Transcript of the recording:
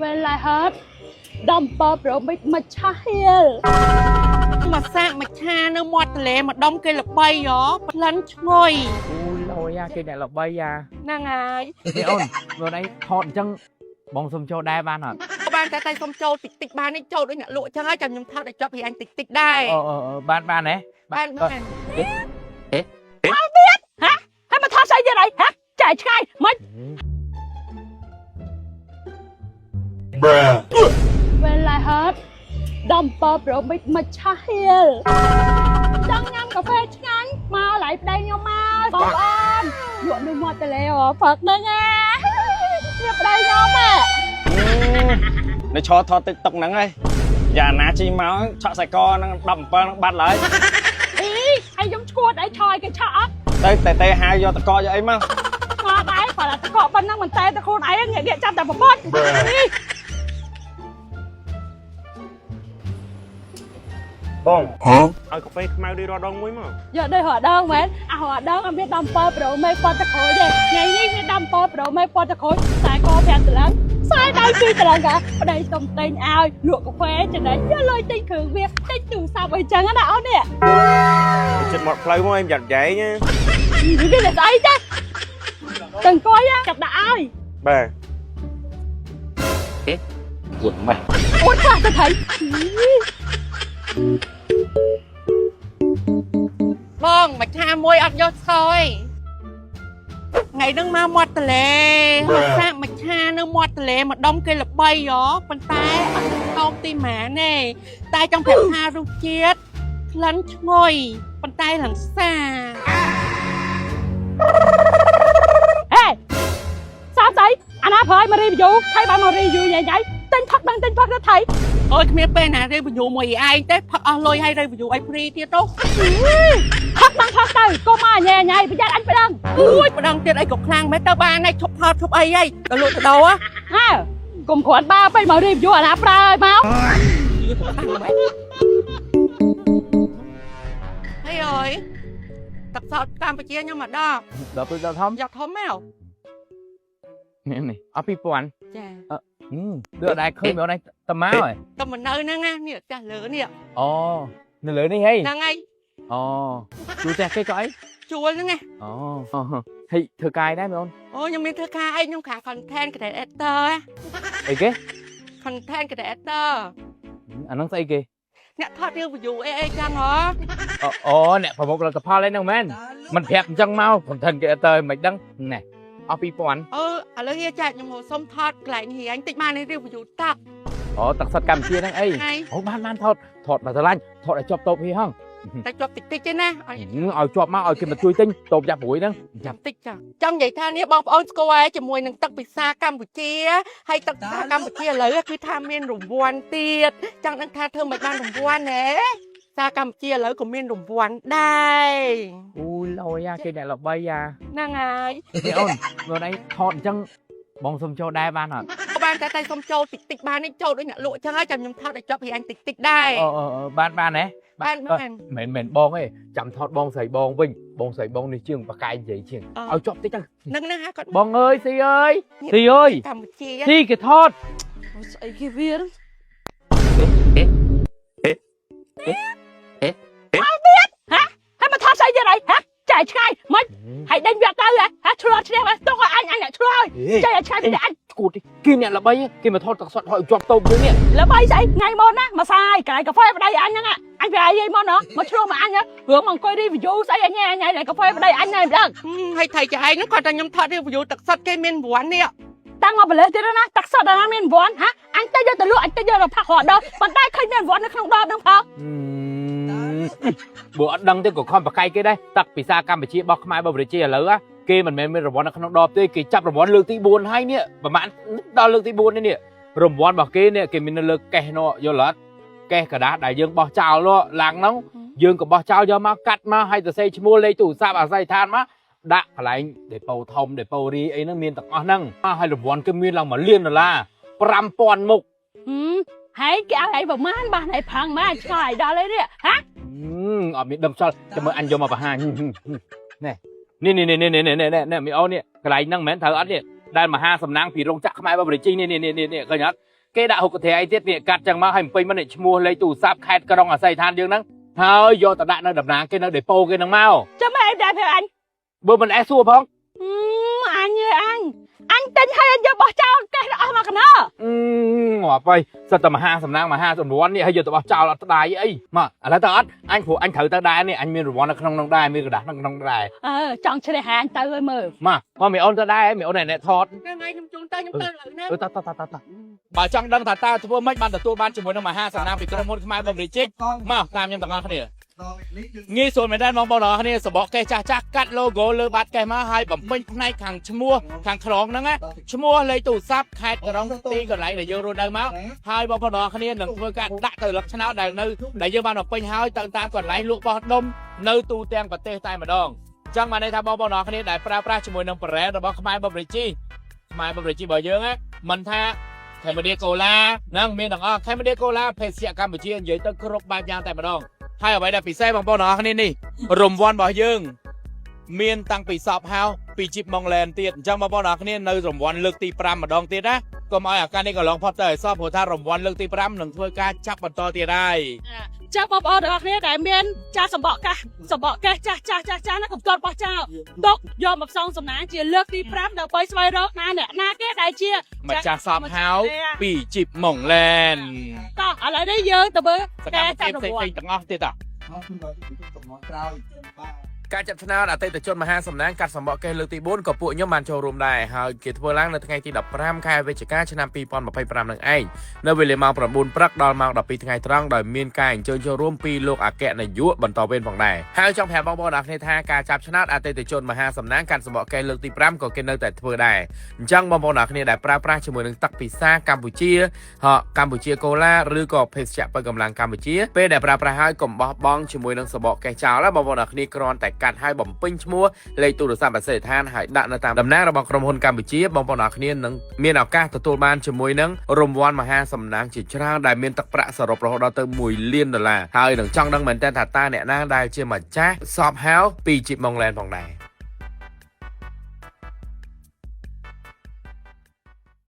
Well I heard 17 Pro Max មកឆាហៀល មកសាកមកឆានៅមាត់ទន្លេម្ដុំគេល្បីហ៎ក្លិនឈ្ងុយ អូយលយអាគេអ្នកល្បីអា ហ្នឹងហើយ នេះអូនបងឯងថតអញ្ចឹងបងសុំចូលដែរបានអត់ បានតែតែសុំចូលតិចតិចបាននេះចូលដូចអ្នកលក់អញ្ចឹងហើយចាំខ្ញុំថតឲ្យចប់ពីអញតិចតិចដែរ អូអូអូបានបានហ៎ បានបាន ហើយមកថតស្អីទៀតអីហ៎ចែកឆ្ងាយមិន Bruh. Well I heard 17 Pro Max មកឆាហៀលចង់ញ៉ាំកាហ្វេឆ្ងាញ់មកឡៃប្តីខ្ញុំមកបងប្អូនលក់នៅមាត់ទន្លេហ៎ផឹកហ្នឹងណានេះប្តីខ្ញុំហ៎ នៅឈរថតតិចតុកហ្នឹងហើយយ៉ាងណាជីមកឆក់សាច់កហ្នឹង17ហ្នឹងបាត់ឡើយ អីហើយខ្ញុំឈួតអីឆយគេឆក់អត់ ទៅតែតែហៅយកតកយកអីមក ឆ្ងល់ដែរគ្រាន់តែតកប៉ុណ្ណឹងមិនតែតែខ្លួនឯងងាកចាប់តែប្រពន្ធនេះ បង Huh? ឲ្យកាហ្វេខ្មៅដូចរាល់ដងមួយមក យកដូចរដងមែនអារដងអត់មាន17 Pro Max ប៉ុតតក្រូចទេថ្ងៃនេះមាន17 Pro Max ប៉ុតតក្រូចខ្សែក5តម្លឹងខ្សែដៃ2តម្លឹងកាប្តីសុំទិញឲ្យលក់កាហ្វេចំណេញយកលុយទិញគ្រឿងវាទិញទូរស័ព្ទអីចឹងណាអូននេះ ចិត្តមាត់ផ្លូវមកឯងប្រយ័ត្នប្រយែងណា វាតែស្អីទេទាំងអង្គុយចាប់ដាក់ឲ្យ បាទ អួតម៉េះ អួតខ្លះទៅថៃ បងមកឆាមួយអត់យកស្គយថ្ងៃហ្នឹងមកមាត់ទន្លេមកសាកមកឆានៅមាត់ទន្លេម្ដុំគេល្បីហ៎ប៉ុន្តែអត់តោមទីម៉ានទេតែចង់ប្រាប់ថារសជាតិក្លិនឈ្ងុយប៉ុន្តែឡើងសា ហេសាស្អីអាណាប្រយមក review ថៃបានមក review ញ៉ៃញ៉ៃទិញផឹកដឹងទិញផឹកទៅថៃ អូយគ្មានពេលណា review មួយឯងទេផឹកអស់លុយហើយ review ឲ្យ free ទៀតទៅ ផឹកដឹងផឹកទៅកុំមកញ៉ៃញ៉ៃប្រយ័ត្នអញប្តឹង អូយប្តឹងទៀតអីក៏ខ្លាំងមែនទៅបានហើយឈប់ថតឈប់អីហើយទៅលក់ទៅដោហ៎ ហើកុំគ្រាន់បើពេកមក review អាណាប្រើឲ្យមក ហើយអើយទឹកសតកម្ពុជាខ្ញុំមកដល់ ដល់ពេលដល់ធំ យកធំមក នេះនេះអស់2000 ចា ដូចអត់ដែរឃើញបងឯងតមកហ៎ តែមកនៅហ្នឹងណានេះផ្ទះលើនេះ អូនៅលើនេះហី ហ្នឹងហើយ អូជួផ្ទះគេក៏អី ជួលហ្នឹងណា អូហីធ្វើកាយដែរបង អូខ្ញុំមានធ្វើការអីខ្ញុំខាង content creator អីគេ content creator អាហ្នឹងស្អីគេ អ្នកថត review អីអីចឹងហ៎ អូអ្នកប្រមូលផលិតផលអីហ្នឹងមែនមិនប្រាប់អញ្ចឹងមក content creator មិនដឹងណែអស់2000 អឺឥឡូវហៀចាខ្ញុំហៅសុំថតកន្លែងហៀអញតិចបាន review ទឹក អូទឹកសុទ្ធកម្ពុជាហ្នឹងអី ហើយ អូបានបានថតថតមកស្រឡាញ់ថតឲ្យជាប់តូបហីហង តែជាប់តិចតិចទេណាឲ្យ ឲ្យជាប់មកឲ្យគេមកជួយទិញតូបយ៉ាប់ព្រួយហ្នឹង ចាំតិចចាចង់និយាយថានេះបងប្អូនស្គាល់ហើយជាមួយនឹងទឹកពិសាកម្ពុជាហើយទឹកពិសាកម្ពុជាឥឡូវគឺថាមានរង្វាន់ទៀតចង់ដឹងថាធ្វើមិនបានរង្វាន់ហ៎សាកម្ពុជាឥឡូវក៏មានរង្វាន់ដែរ អូយលយអាគេអ្នកល្បីអា ហ្នឹងហើយ នេះអូនបងឯងថតអញ្ចឹងបងសុំចូលដែរបានអត់ បានតែតែសុំចូលតិចតិចបាននេះចូលដូចអ្នកលក់អញ្ចឹងហើយចាំខ្ញុំថតឲ្យចប់ពីអញតិចតិចដែរ អូអូបានបានហ៎ បានបាន មិនមែនបងទេចាំថតបងស្រីបងវិញបងស្រីបងនេះជាងបកាយនិយាយជាងឲ្យជាប់តិចទៅ ហ្នឹងហ្នឹងហើយគាត់ បងអើយស៊ីអើយស៊ីអើយ កម្ពុជា ស៊ីគេថត ស្អីគេវាហើយមកថតស្អីទៀតអីហ៎ចែកឆ្ងាយមិនហើយដេញវាទៅហ៎ហ៎ឆ្លោះឈ្នះមកទុកឲ្យអញអញអ្នកឆ្លោះចែកឲ្យឆ្ងាយពីអញ ឈួតគេអ្នកល្បីគេមកថតទឹកសុទ្ធឲ្យជាប់តូបយើងនេះ ល្បីស្អីថ្ងៃមុនណាមកសាយកន្លែងកាហ្វេប្តីអញហ្នឹងអញវាអីមុនហ៎មកឆ្លោះមកអញរឿងមកអង្គុយ review ស្អីអញអញកន្លែងកាហ្វេប្តីអញហ្នឹងមិនដឹង ហើយថៃចែឯងហ្នឹងគាត់តែខ្ញុំថត review ទឹកសុទ្ធគេមានរង្វាន់នេះ តាំងមកបលេសទៀតណាទឹកសុទ្ធដល់ណាមានរង្វាន់ហ៎អញទៅយកទៅលក់អញទៅយកទៅផាក់រដប៉ុន្តែឃើញមានរង្វាន់នៅក្នុងដបហ្នឹងផង បើអត់ដឹងទេក៏ខំបកាយគេដែរទឹកពិសាកម្ពុជារបស់ខ្មែរបប្រជាឥឡូវគេមិនមែនមានរង្វាន់នៅក្នុងដបទេគេចាប់រង្វាន់លើកទី4ហើយនេះប្រហែលដល់លើកទី4នេះនេះរង្វាន់របស់គេនេះគេមាននៅលើកេះនោះយល់អត់កេះกระดาษដែលយើងបោះចោលនោះឡើងហ្នឹងយើងក៏បោះចោលយកមកកាត់មកហើយសរសេរឈ្មោះលេខទូរស័ព្ទអាស័យដ្ឋានមកដាក់កន្លែងដេប៉ូធំដេប៉ូរីអីហ្នឹងមានទាំងអស់ហ្នឹងហើយរង្វាន់គេមានឡើង1លានដុល្លារ5000មុខ ហើយគេឲ្យឯងប្រមាណបានឯងផឹងមកឆ្ងាយដល់អីនេះហ៎ អត់មានដឹងខ្យល់ចាំមើលអញយកមកបង្ហាញនេះនេះនេះនេះនេះនេះនេះមីអូននេះកន្លែងហ្នឹងមិនមែនត្រូវអត់នេះ ដែលមហាសំណាងពីរោងចក្រខ្មែរបរិជីនេះនេះនេះនេះឃើញអត់គេដាក់ហុកធែអីទៀតនេះកាត់ចឹងមកឲ្យបំពេញមកនេះឈ្មោះលេខទូរស័ព្ទខេត្តក្រុងអាស័យដ្ឋានយើងហ្នឹងហើយយកទៅដាក់នៅតំណាងគេនៅដេប៉ូគេហ្នឹងមក ចាំឯងដែរប្រាប់អញ បើមិនអេសួរផង អញអើយអញអញទិញឲ្យអញយកបោះចោលកេះអស់មកកណោ អឺងាប់ហើយសិតតែមហាសំណាងមហាសម្រន់នេះហើយយកទៅបោះចោលអត់ស្ដាយអីមកឥឡូវទៅអត់អញព្រោះអញត្រូវទៅដែរនេះអញមានរង្វាន់នៅក្នុងនោះដែរមានក្រដាសនៅក្នុងដែរ អឺចង់ឆ្នេះហាអញទៅឲ្យមើល មកមកមីអូនទៅដែរមីអូនអ្នកថត ហ្នឹងហើយខ្ញុំជូនទៅខ្ញុំទៅឥឡូវណា អឺតតតតតបើចង់ដឹងថាតើធ្វើម៉េចបានទទួលបានជាមួយនឹងមហាសំណាងពីក្រុមហ៊ុនខ្មែរបំរីជិកមកតាមខ្ញុំទាំងអស់គ្នាងាយស្រួលមែនទែនបងប្អូនទាំងអស់គ្នាសបកកេះចាស់ចាស់កាត់ logo លើបាតកេះមកហើយបំពេញផ្នែកខាងឈ្មោះខាងក្រងហ្នឹងណាឈ្មោះលេខទូរស័ព្ទខេត្តក្រុងទីកន្លែងដែលយើងរស់នៅមកហើយបងប្អូនទាំងអស់គ្នានឹងធ្វើការដាក់ទៅលឹកឆ្នោតដែលនៅដែលយើងបានបំពេញហើយទៅតាមកន្លែងលក់បោះដុំនៅទូទាំងប្រទេសតែម្ដងចឹងបានន័យថាបងប្អូនទាំងអស់គ្នាដែលប្រើប្រាស់ជាមួយនឹង brand របស់ខ្មែរបរិជីខ្មែរបរិជីរបស់យើងណាមិនថា ខេមរ៉ាកូឡាហ្នឹងមានទាំងអស់ខេមរ៉ាកូឡាភេសជ្ជៈកម្ពុជានិយាយទៅគ្រប់បែបយ៉ាងតែម្ដងហើយអ្វីដែលពិសេសបងប្អូនទាំងអស់គ្នានេះរង្វាន់របស់យើង មានតាំងពីសពហៅពីជីបម៉ុងឡែនទៀតអញ្ចឹងបងប្អូនទាំងអស់គ្នានៅរង្វាន់លើកទី5ម្ដងទៀតណាកុំឲ្យអាការនេះកន្លងផុតទៅឲ្យសោះព្រោះថារង្វាន់លើកទី5នឹងធ្វើការចាប់បន្តទៀតហើយ ចាបងប្អូនទាំងអស់គ្នាដែលមានចាស់សម្បកកាសសម្បកកេះចាស់ចាស់ចាស់ចាស់ណាកុំទាន់បោះចោលទុកយកមកផ្សងសំណាងជាលើកទី5ដើម្បីស្វែងរកណាអ្នកណាគេដែលជា ម្ចាស់សពហៅពីជីបម៉ុងឡែន តោះឥឡូវនេះយើងទៅមើល សកម្មភាពផ្សេងៗទាំងអស់ទៀតតា ការចាប់ឆ្នោតអតិថិជនមហាសំណាងកាត់សម្បកកេះលើកទី4ក៏ពួកខ្ញុំបានចូលរួមដែរហើយគេធ្វើឡើងនៅថ្ងៃទី15ខែវិច្ឆិកាឆ្នាំ2025នឹងឯងនៅវេលាម៉ោង9ព្រឹកដល់ម៉ោង12ថ្ងៃត្រង់ដោយមានការអញ្ជើញចូលរួមពីលោកអគ្គនាយកបន្តវេនផងដែរហើយចង់ប្រាប់បងប្អូនអរគ្នាថាការចាប់ឆ្នោតអតិថិជនមហាសំណាងកាត់សម្បកកេះលើកទី5ក៏គេនៅតែធ្វើដែរអញ្ចឹងបងប្អូនអរគ្នាដែលប្រើប្រាស់ជាមួយនឹងទឹកពិសាកម្ពុជាហកកម្ពុជាកូឡាឬក៏ភេសជ្ជៈបើកម្លាំងកម្ពុជាពេលដែលប្រើប្រាស់ហើយកុំបោះបង់ជាមួយនឹងសបកកេះចោលណាបងប្អូនអរគ្នាគ្រាន់តែកាត់ហើយបំពេញឈ្មោះលេខទូរស័ព្ទអាសយដ្ឋានហើយដាក់នៅតាមតំណាងរបស់ក្រុមហ៊ុនកម្ពុជាបងប្អូនអរគ្នានឹងមានឱកាសទទួលបានជាមួយនឹងរង្វាន់មហាសំណាងជាច្រើនដែលមានទឹកប្រាក់សរុបរហូតដល់ទៅ1លានដុល្លារហើយនឹងចង់ដឹងមែនទែនថាតើអ្នកណាដែលជាម្ចាស់សពហៅពីជីបម៉ុងឡែនផងដែរ។